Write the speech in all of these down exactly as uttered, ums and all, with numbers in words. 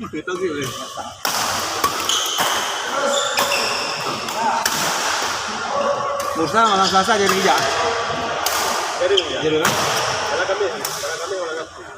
Musa malam Selasa jadi kerja. Jadi, ya. Jadi, kan? Malam Khamis, malam Khamis, malam Khamis.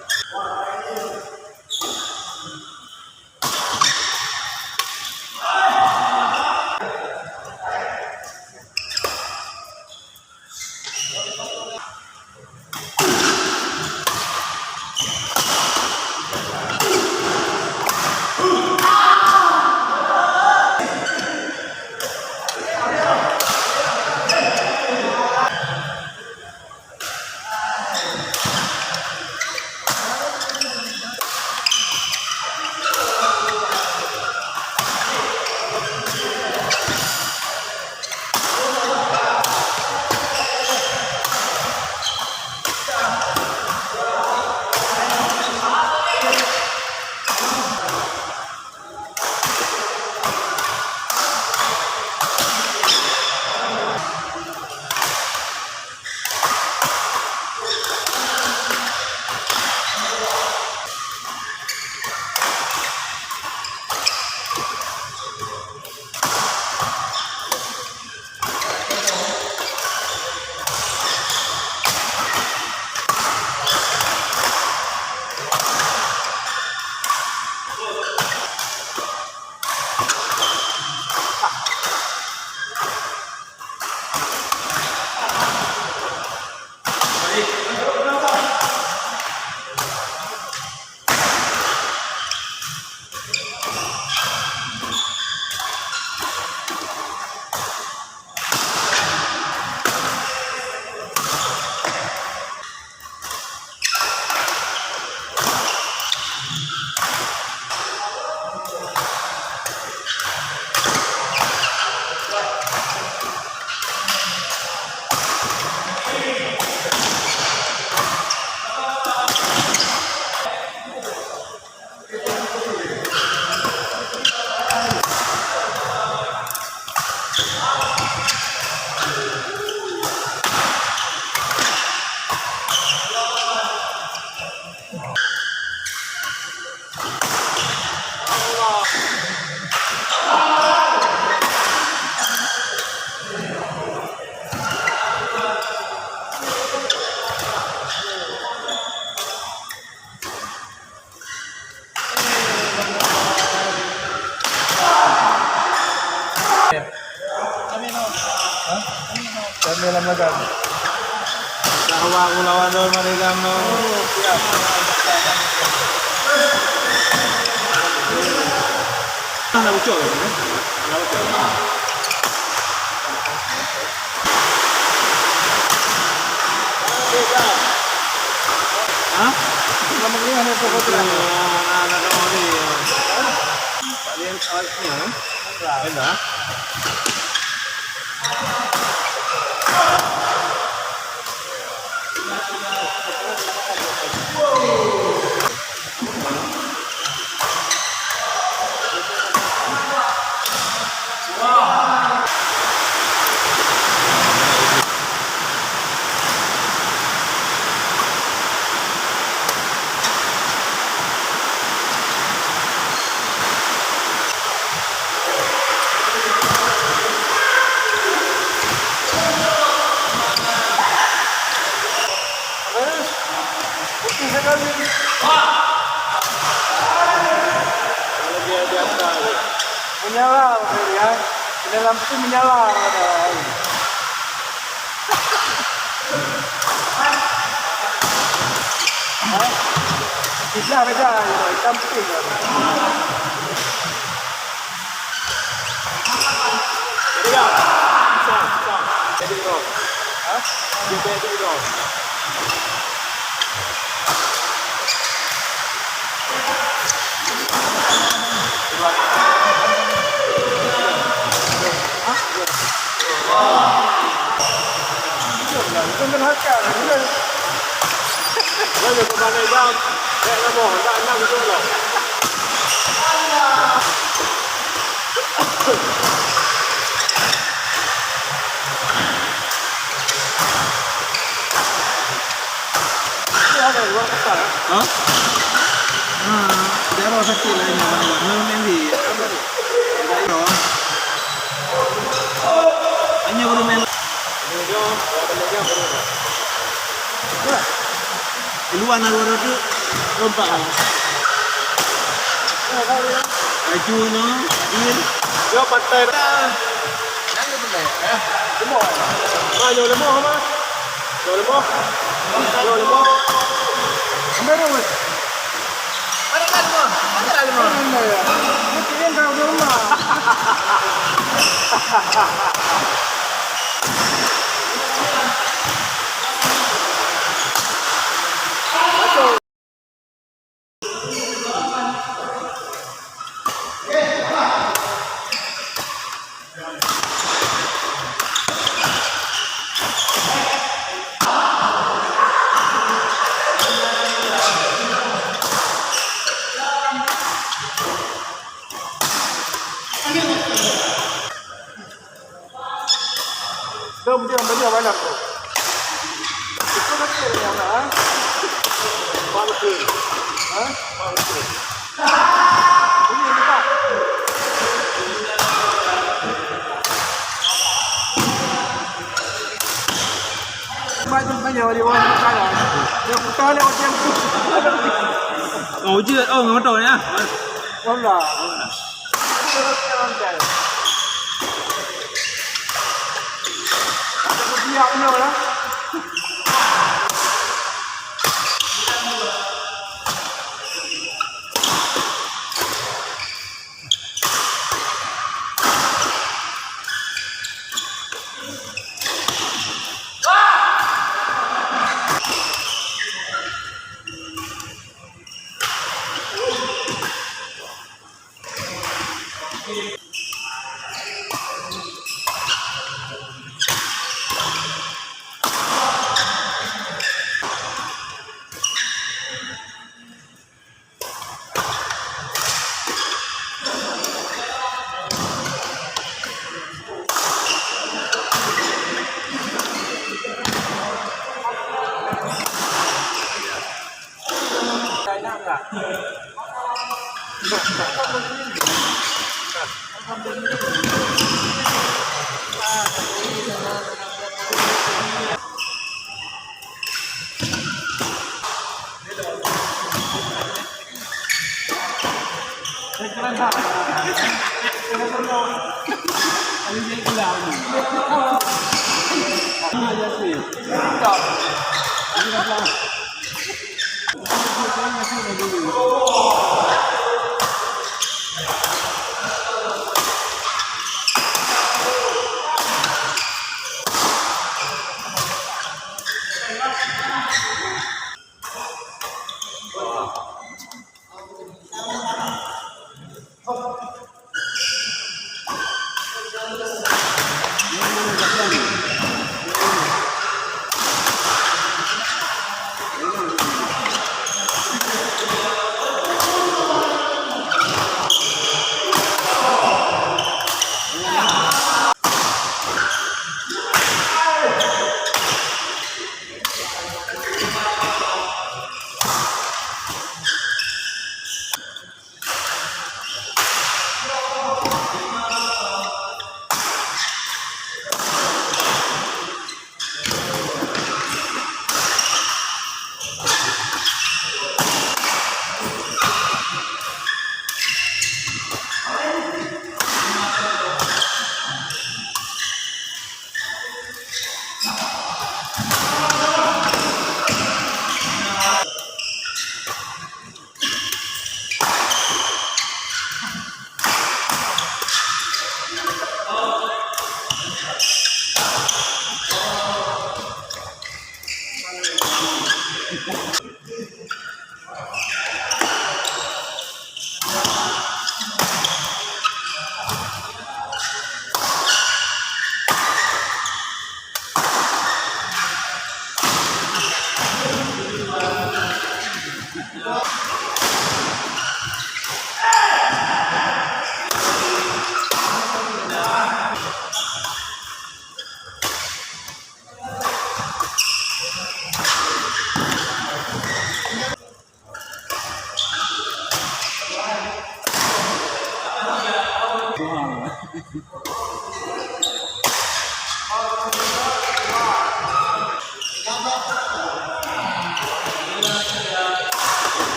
Kami lam lagan. Sahwa kulawan dol mari lam no. Siap. Nah, ucok ya, eh? Nah, ucok. Hah? Bukan mengiah ni, apa, apa, apa? Mana ada orang ni, ya? Tak lihat alatnya, eh? Ada. Putih sekali. Menyala, ya. Ini lampu menyala, ada. Hah? Sebelah beda, hitam putih. Jadi, ya. Bisa, bisa. Jadi, bro. Hah? Dia jadi, bro. Hah? Hmm, Sakit lah ini, abang-abang. Hanya main di, apa tu? Hanya baru main. Di luar na dua ratus, lompat lah. Laju no, adil. Yo, pantai. Jangan boleh, ya. Lemah. Ma, yo lemah, ma. Yo lemah. Yo lemah. Ambil terus. Mana kan lemah? Mana lah lemah? Mana ya? Ini kira kau di rumah. Dom diam, diam, anak. Itu betul ya, anak, ha? Betul. Ha? Betul. Ini buka. Mai tu banyak di bawah buka lah. Dia buka lewat yang tu. Oh, uji, oh, ngon moto ni, ah. Wallah.